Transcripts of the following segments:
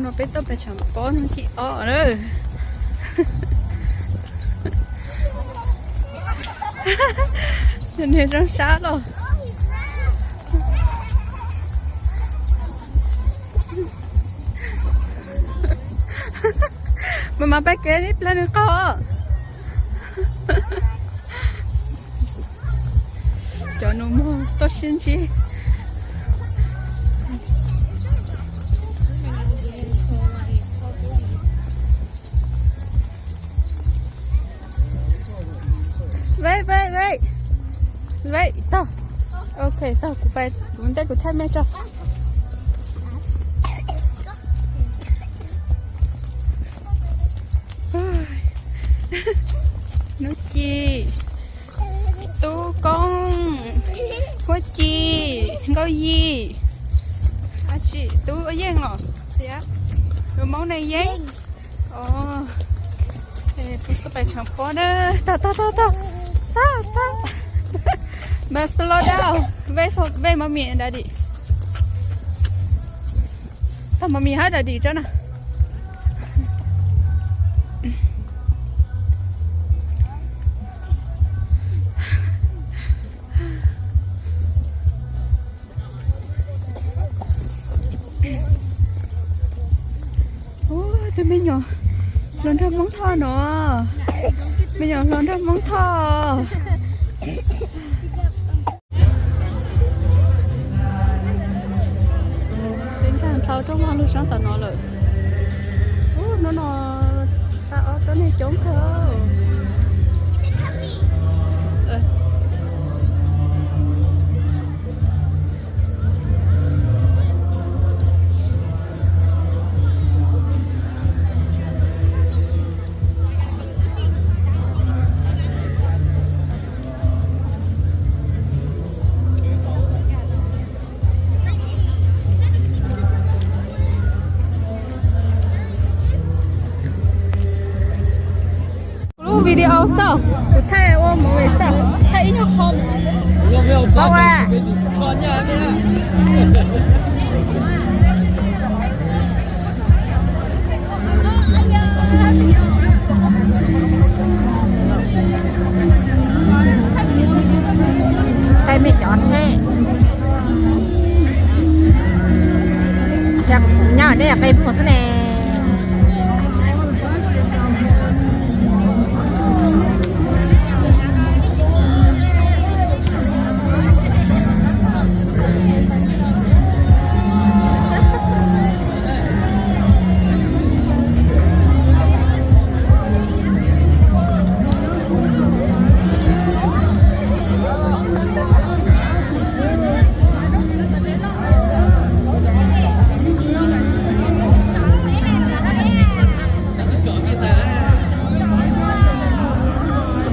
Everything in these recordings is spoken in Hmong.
No peb tuaj pem tshav pob hnub thib ob na. Nws zoo sab los. Mas mas pab kev ib plag nws qaug. Cov nus muag tuaj sib ntsib. Ve, ve, ve, ve, tau. Ok, tau, kuv pais, kuv ntej kuv thaij mej tso. Nuj Ci, Tub Koob, Huab Ci, Nkauj Yim, Tub Yeej os, Hmoob Neej Yeeb. Peb tuaj pais tshav pob na, tag tag tag tag tag tag. Mas slow down, wait for, wait mommy and daddy. Tag mommy hab daddy tso na. Ub, tus me nyuam hluas nraug Hmoob Thoj no. Me nyuam hluas nraug Hmoob Thoj. Peb nkag dhau rooj vag lug sab tom no lawm. Ub, hnub no xa ob tuab neeg coob kawg. Kuv lub video xwb, kuv thaij ua movie xwb, thaij ib nyuag qho. Thaij mej cov thaij. Nyob nej qe muag xwb ne.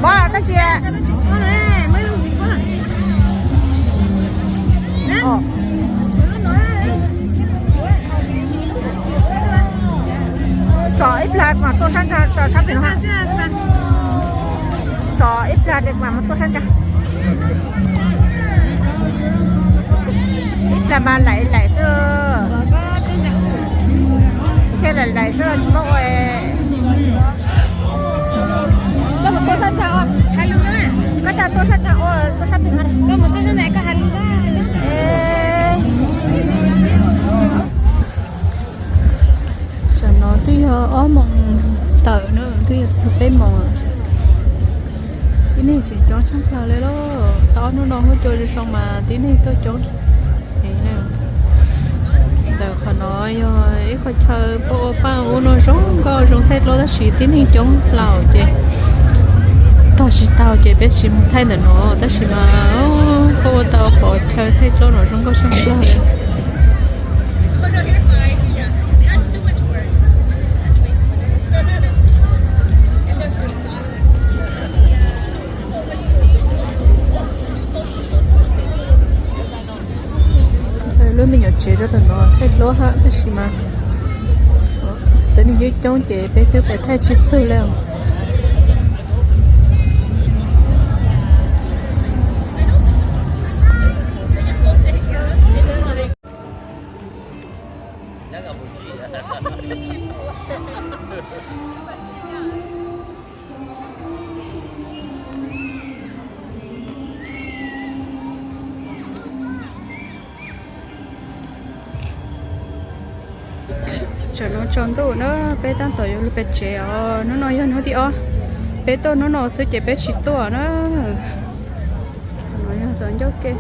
Pov tab sis tsom ib plag mas tuaj sab ntsag, tsom sab pem no. Tsom ib plag tes mas tuaj sab ntsag. Ib plag mas laim laim xwb. Thiaj laim laim xwb tsis paub ua. Koj mus tuaj sab ntsag, koj tsa tuaj sab ntsag ua, tuaj sab pem no. Tsam no twb yog ob moos tawm na, twb yog txog peb moos. Tib neeg tseem coob tshaj plaws li lauj, tau ob hnub no huab cua zoo zoo mas tib neeg tuaj coob. Ntawm qhov no yog ib qho chaw pab ua paj ub no zoo nkauj zoo thaij duab tab sis tib neeg coob plaws ces tog tsis tau ces peb tsis mus thaij ntawm no tab sis mas pab ua tau qhov chaw thaij duab no zoo nkauj tshaj plaws li. Lub me nyuam tsev rau tom no thaij duab hab tab sis mas cov neeg coob coob ces peb twb pais thaij tsis txug li. Tsam no tsaus ntuj na, peb tab tom yuav lug pem tsev os. Hnub no yog hnub thib ob, peb tuaj hnub no xwb ces peb tsis tuaj na. Yog txav ncauj ke,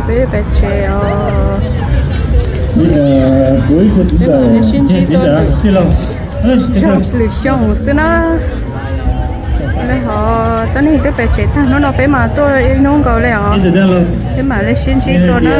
peb pem tsev os. Peb mam li sib ntsib dua lwm xyoo xwb na. Le hov tib neeg twb pem tsev tag, hnub no peb mas tuaj ib hnub nkaus le os. Peb mam li sib ntsib dua na.